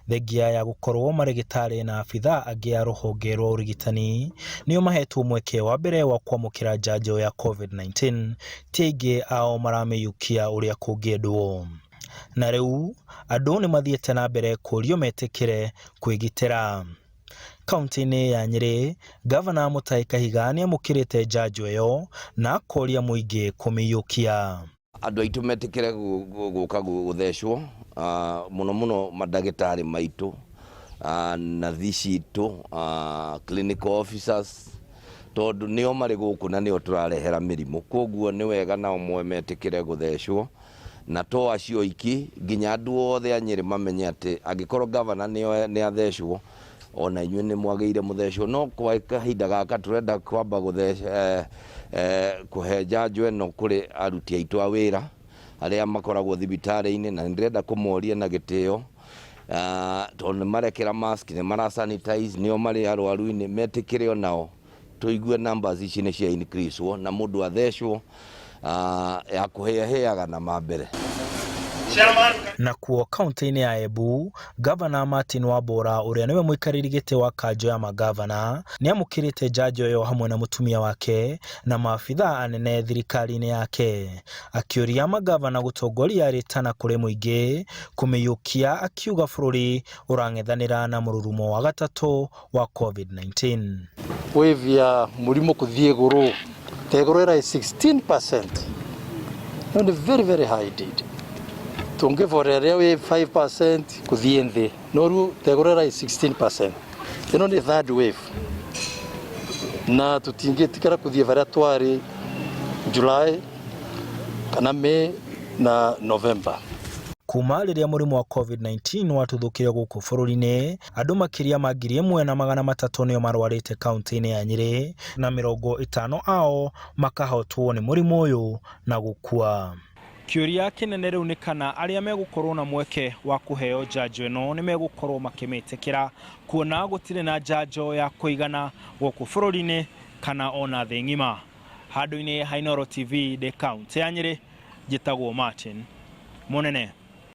Thengia ya gũkorwo marĩgĩtarĩ na abithaa angĩ a rũhonge rwa ũrigitani nĩo mahetwo mweke wa mbere wa kwamũkĩra njanjo ya Covid-19, ti aingĩ ao maramĩiyũkia ũrĩa kũngĩendwo. Na rĩu andũ nĩ mathiĩte na mbere kũrio metĩkĩre kwĩgitĩra. Kauntĩ-inĩ ya Nyĩrĩ, Ngavana Mutahi Kahiga nĩ amũkĩrĩte njanjo ĩyo na akoria mũingĩ kũmĩiyũkia. Andũ aitũ metĩkĩre gũka gũthecwo, mũno mũno mandagĩtarĩ maitũ, nathi citũ, clinical officers, tondũ nĩo marĩ gũkũ na nĩo tũrarehera mĩrimũ. Koguo nĩ wega nao metĩkĩre gũthecwo, na to acio oiki, nginya andũ othe a Nyĩrĩ mamenye atĩ angĩkorwo ngavana nĩ athecwo, ona inyuĩ nĩ mwagĩire mũthecwo. No kwa kahinda gaka tũrenda kwamba gũtheca kũhe njanjo ĩno kũrĩ aruti aitũ a wĩra arĩa makoragwo thibitarĩ-inĩ, na nĩ ndĩrenda kũmoria na gĩtĩo, tondũ nĩ marekĩra mask, nĩ mara sanitize, nĩo marĩ arwaru-inĩ, metĩkĩre onao tũigue numbers ici nĩ cia increase wo na mũndũ athecwo ya kũhĩahĩaga na ma mbere. Nakuo kauntĩ-inĩ ya Embu, Ngavana Martin Wambora ũrĩa nĩwe mũikarĩri gĩtĩ wa kanjũ ya mangavana nĩ amũkĩrĩte njanjo ĩyo hamwe na mũtumia wake na maabithaa anene thirikari-inĩ yake. Akĩũria mangavana gũtongoria rĩtana kũrĩ mũingĩ kũmĩiyũkia akiuga bũrũri ũrang'ethanĩra na mũrurumo wa gatatũ wa Covid-19. Wave ya mũrimũ kũthiĩ igũrũ ta igũrũ ĩra 16%, no nĩ very very high indeed. Tũngĩborera rĩrĩa wĩ 5% kũthiĩ nthĩ, no rĩu ta igũrũ ĩra 16%. Ĩno nĩ third wave na tũtingĩtikĩra kũthiĩ barĩa twarĩ July kana May na November. Kuma rĩrĩa mũrimũ wa Covid-19 watuthũkire gũkũ bũrũri-inĩ, andũ makĩria ma 1300 nĩo marwarĩte kauntĩ-inĩ ya Nyĩrĩ na 50 ao makahotwo nĩ mũrimũ ũyũ na gũkua. Kĩũria kĩnene rĩu nĩ kana arĩa megũkorwo na mweke wa kũheo njanjo ĩno nĩ megũkorwo makĩmĩtĩkĩra, kuona gũtirĩ na njanjo ya kũigana gũkũ bũrũri-inĩ kana ona thĩ ng'ima. Handũ-inĩ ha Inooro TV ndĩ kauntĩ ya Nyĩrĩ, njĩtagwo Martin Mũnene.